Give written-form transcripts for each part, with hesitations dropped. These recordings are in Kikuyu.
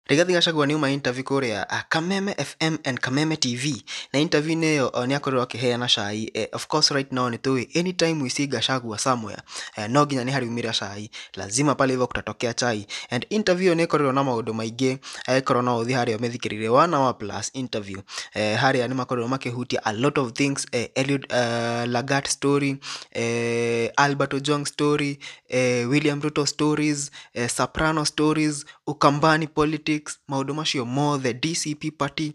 Rigathi Gachagua nĩuma interview kũrĩa Kameme FM and Kameme TV na interview-inĩ ĩyo nĩ akorirwo akĩheana cai. Of course right now nĩ tũĩ anytime we see Gachagua somewhere, no nginya nĩ hariumĩra cai, lazima pale hivyo kutatokea chai. And interview ĩyo nĩ ĩkorirwo na maũndũ maingĩ, angĩkorwo no ũthiĩ harĩa ũmĩthikĩrĩrie, one hour plus interview. Harĩa nĩ makorirwo makĩhutia a lot of things, Eliud Lagat story, Albert Ojwang story, William Ruto stories, Soprano stories, Ukambani politics, maũndũ macio mothe, DCP party,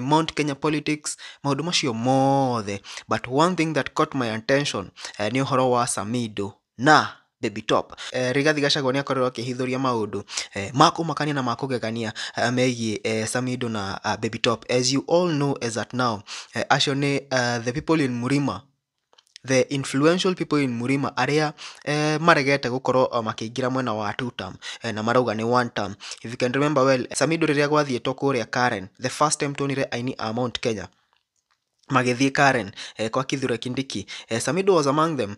Mount Kenya politics, maũndũ macio mothe. But one thing that caught my attention nĩ ũhoro wa Samido na Baby Top. Rigathi Gachagua nĩ akorirwo akĩhithũria maũndũ ma kũmakania na ma kũgegania megiĩ Samido na Baby Top. As you all know, as at now, acio nĩ the people in Murima, the influential people in Murima arĩa maregete gũkorwo makĩingĩra mwena wa two term, na marauga nĩ one term. If you can remember well, Samido rĩrĩa gwathiĩtwo kũrĩa Karen, the first time tuonire aini a Mount Kenya magĩthiĩ Karen, kwa Kithure Kindiki, Samido was among them.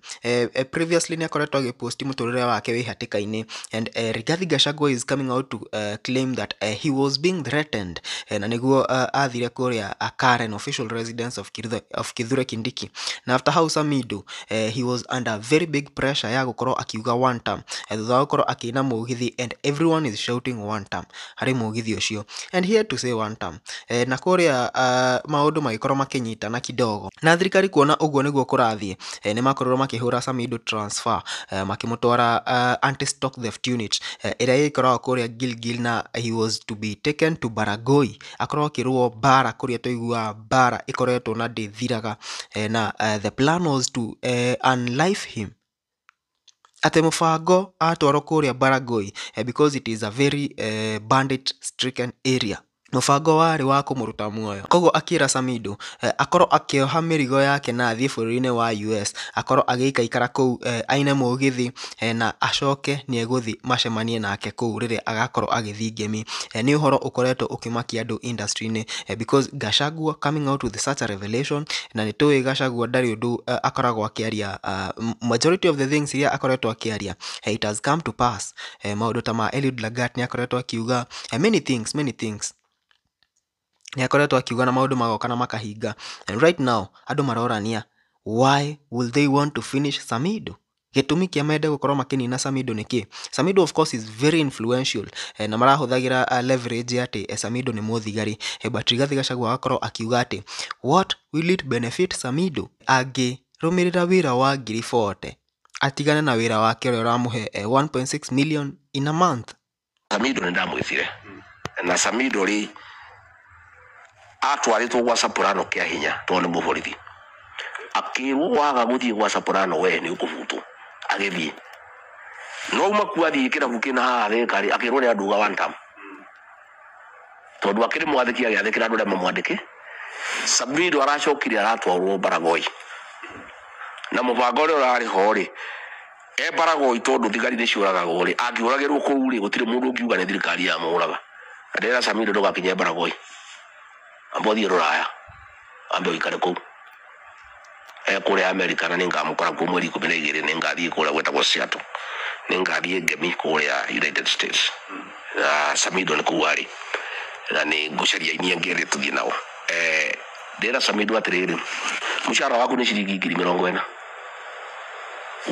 Previously nĩ akoretwo agĩposti mũtũrĩre wake wĩ hatĩka-inĩ, and Rigathi Gachagua is coming out to claim that he was being threatened, na nĩguo athire kũrĩa Karen, official residence of Kithure Kindiki. Na after hau Samido, he was under very big pressure ya gũkorwo akiuga one term, thutha wa gũkorwo akĩina mũgithi and everyone is shouting one term harĩ mũgithi ũcio and he had to say one term. Na kũrĩa maũndũ magĩkorwo makĩnyitana kidogo na thirikari kuona ũguo nĩguo kũrathiĩ, nĩ makorirwo makĩhũra Samido transfer, makĩmũtwara anti stock theft unit ĩrĩa ĩkoragwo kũrĩa Gilgil, na he was to be taken to Baragoi akorwo akĩrũo mbara kũrĩa tũiguaga mbara ĩkoretwo na ndĩthiraga. Na the plan was to unlife him, atĩ mũbango atwarwo kũrĩa Baragoi, because it is a very bandit stricken area, mũbango warĩ wa kũmũruta muoyo. Koguo akĩra Samido akorwo akĩoha mĩrigo yake na athiĩ bũrũri-inĩ wa US, akorwo agĩikaikara kũu, aine mũgithi, na acoke nĩ egũthiĩ macemanie nake kũu rĩrĩa agakorwo agĩthiĩ Ngemi. Nĩ ũhoro ũkoretwo ũkĩmakia andũ industry-inĩ, because Gachagua coming out with such a revelation, na nĩ tũĩ Gachagua ndarĩ ũndũ akoragwo akĩaria, majority of the things iria akoretwo akĩaria, it has come to pass. Maũndũ ta ma Eliud Lagat nĩ akoretwo akiuga, many things, many things nĩ akoretwo akiuga na maũndũ magoka na makahinga. And right now andũ marorania, why will they want to finish Samido? Gĩtũmi kĩa mende gũkorwo makĩnina Samido nĩ kĩ? Samido of course is very influential, na marahũthagĩra leverage atĩ Samido nĩ mũthigari, but Rigathi Gachagua agakorwo akiuga atĩ what will it benefit Samido angĩrũmĩrĩra wĩra wa ngiri 40, atigane na wĩra wake ũrĩa ũramũhe 1.6 million in a month? Samido nĩ ndamwĩtire, na Samido rĩ atwarĩtwo gwa Soprano kĩa hinya tondũ nĩ mũborithi, akĩrwo waga gũthiĩ gwa Soprano we nĩ ũkũbutwo. Agĩthiĩ, no uma kuo athiĩ kĩrabu kĩna haha Thĩka rĩ, akĩrwo nĩ andũ uga one term, tondũ akĩrĩ mwathĩki agĩathĩkĩra andũ arĩa mamwandĩke. Samido aracokire aratwarwo Baragoi na mũbango ũrĩa ũrarĩ ho rĩ, e Baragoi tondũ thigari nĩ ciũragagwo rĩ, angĩũragĩrwo kũu rĩ, gũtirĩ mũndũ ũngiuga nĩ thirikari yamũraga. Na ndĩrera Samido ndũgakinye Baragoi, amba ũthiĩ rũraya, ambe ũikare kũu, e kũrĩa America, na nĩngamũkora kuo mweri 12. Nĩngathiĩ kũrĩa gwĩtagwo Seattle, nĩngathiĩ Ngemi kũrĩa United States, na Samido nĩ kũu arĩ, na nĩ ngũcaria aini angĩ erĩ tũthiĩ nao. Ndĩra Samido atĩrĩrĩ, mũcara waku nĩ ciringi 40,000.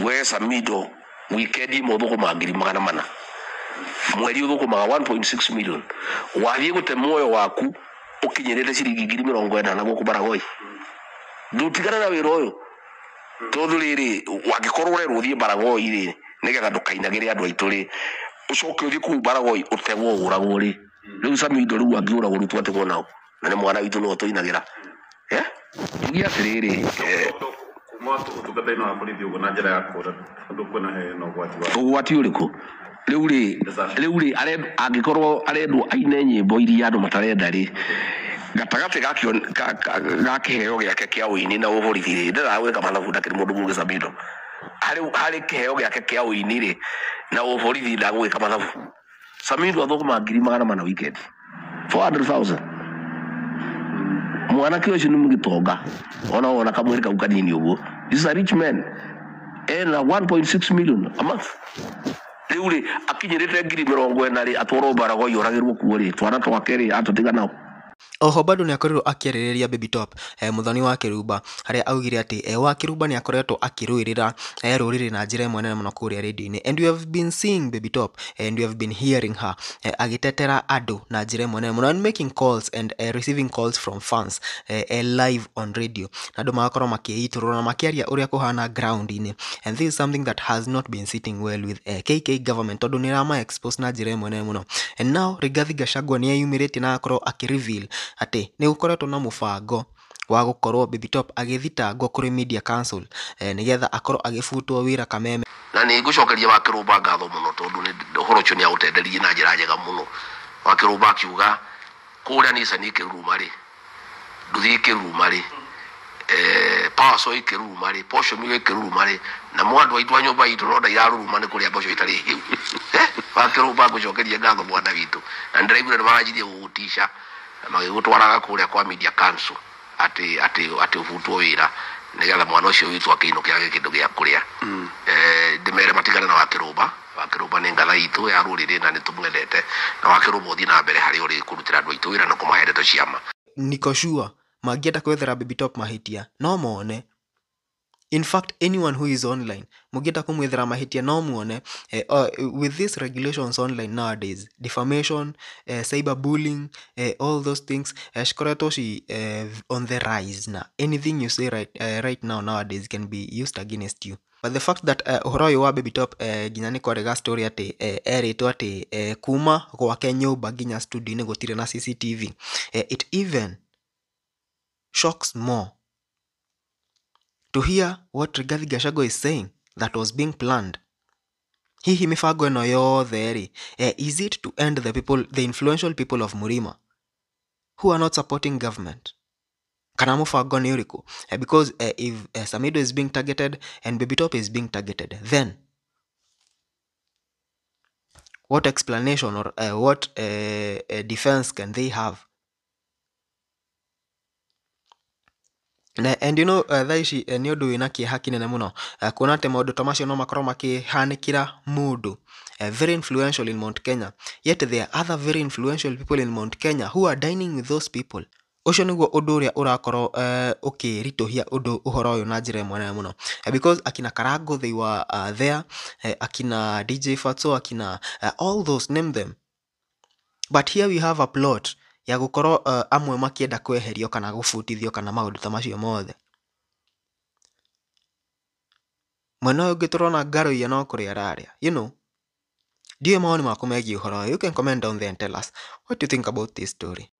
We Samido, wikendi ĩmwe ũthũkũmaga 400,000, mweri ũthũkũmaga 1.6 million. Wathiĩ gũte muoyo waku ũkinyĩrĩte ciringi 40,000 na gũkũ Baragoi, ndũtigane na wĩra ũyũ, tondũ rĩrĩ wangĩkorwo ũrerwo ũthiĩ Baragoi rĩ, nĩgetha ndũkainagĩre andũ aitũ rĩ, ũcoke ũthiĩ kũu Baragoi ũtegwo ũragwo rĩ, rĩu Samido rĩu angĩũragwo rĩu twatigwo nao, na nĩ mwana witũ nĩwe tũinagĩra. Njuge atĩrĩrĩ, Kuma ũtungata-inĩ wa borithi ũguo na njĩra ya kũra tondũ kuona hena ũgwati wa Ũgwati ũrĩkũ rĩu rĩ? Rĩu rĩ angĩkorwo arendwo aine nyĩmbo iria andũ matarenda rĩ, gatagatĩ ga kĩheo gĩake kĩa ũini na ũborithi rĩ, ndendaga gwĩka mathabu, ndakĩrĩ mũndũ mũgĩ Samido harĩ kĩheo gĩake kĩa ũini rĩ na ũborithi, ndagũgĩka mathabu. Samido athũkũmaga 400,000 weekend, 400,000. Mwanake ũcio nĩ mũgĩtonga, ona wona kamwĩrĩ kau kanini ũguo. This is a rich man, ena 1.6 million a month. Rĩu rĩ akinyĩrĩte 40,000 rĩ atwarwo Baragoi oragĩrwo kuo rĩ twana twake rĩ atũtiga nao. Oho bado nĩ akorirwo akĩarĩrĩria Baby Top, Muthoni wa Kĩrumba, harĩa augire atĩ wa Kĩrumba nĩ akoretwo akĩrũĩrĩra rũrĩrĩ na njĩra ĩmwe nene mũno kũrĩa radio-inĩ. And we have been seeing Baby Top and we have been hearing her agĩtetera andũ na njĩra ĩmwe nene mũno and making calls and receiving calls from fans live on radio, na andũ magakorwo makĩitũrũra na makĩaria ũrĩa kũhana ground-inĩ. And this is something that has not been sitting well with KK government, tondũ nĩ ĩrama expose na njĩra ĩmwe nene mũno. And now Rigathi Gachagua nĩ eyumĩrĩtie na agakorwo akĩreveal atĩ nĩ gũkoretwo na mũbango wa gũkorwo Baby Top agĩthitangwo kũrĩ Media Council, nĩgetha akorwo agĩbutwo wĩra Kameme. Na nĩ ngũcokeria wa Kĩrumba ngatho mũno tondũ nĩ ũhoro ũcio nĩ aũtenderirie na njĩra njega mũno. Wa Kĩrumba akiuga kũrĩa Nissan ĩkĩruruma rĩ, nduthi ĩkĩruruma rĩ, Paso ĩkĩruruma rĩ, posho mill ĩkĩruruma rĩ, na andũ aitũ a nyũmba itũ ronda iraruruma nĩ kũrĩa mboco itarĩ hĩu. Wa Kĩrumba ngũcokeria ngatho mwana witũ, na nĩndĩraiguire nĩ maranjirie gũgũtica na magĩgũtwaraga kũrĩa kwa Media Council atĩ atĩ atĩ ũbutwo wĩra nĩgetha mwana ũcio witũ akĩinũke age kĩndũ gĩa kũrĩa. Ndĩmere matigane na wa Kĩrumba. Wa Kĩrumba nĩ ngatha itũ ya rũrĩrĩ na nĩ tũmwendete, na wa Kĩrumba ũthiĩ na mbere harĩa ũrĩ kũrutĩra andũ aitũ wĩra na kũmahe ndeto cia ma. Niko sure mangĩenda kwethera Baby Top mahĩtia no mone. In fact, anyone who is online mũngĩenda kũmwethera mahĩtia no muone. With these regulations online nowadays, defamation, cyberbullying, all those things cikoretwo ci on the rise, na anything you say right now nowadays can be used against you. But the fact that ũhoro ũyũ wa Baby Top, nginya nĩ kwarĩ ga story atĩ erĩtwo atĩ kuma gwake nyũmba nginya studio-inĩ gũtirĩ na CCTV, it even shocks more to hear what Rigathi Gachagua is saying that was being planned. Hihi mĩbango ĩno yothe rĩ, is it to end the people, the influential people of Murima who are not supporting government? Kana mũbango nĩ ũrĩkũ? Because if Samido is being targeted and Baby Top is being targeted, then what explanation or what defense can they have? Na, and you know, thaa ici nĩ ũndũ wĩna kĩeha kĩnene mũno kuona atĩ maũndũ ta macio no makorwo makĩhanĩkĩra mũndũ very influential in Mount Kenya, yet there are other very influential people in Mount Kenya who are dining with those people. Ũcio nĩguo ũndũ ũrĩa ũrakorwo ũkĩritũhia ũndũ ũhoro ũyũ na njĩra ĩmwe nene mũno, because akina Karango they were there, akina DJ Fatso, akina all those, name them. But here we have a plot ya gũkorwo amwe makĩenda kweherio kana gũbutithio kana maũndũ ta macio mothe. Mwena ũyũ ũngĩ tũrona Ngaruiya no kũrĩa ararĩa, you know. Ndiũĩ mawoni maku megiĩ ũhoro ũyũ. You can comment down there and tell us what you think about this story.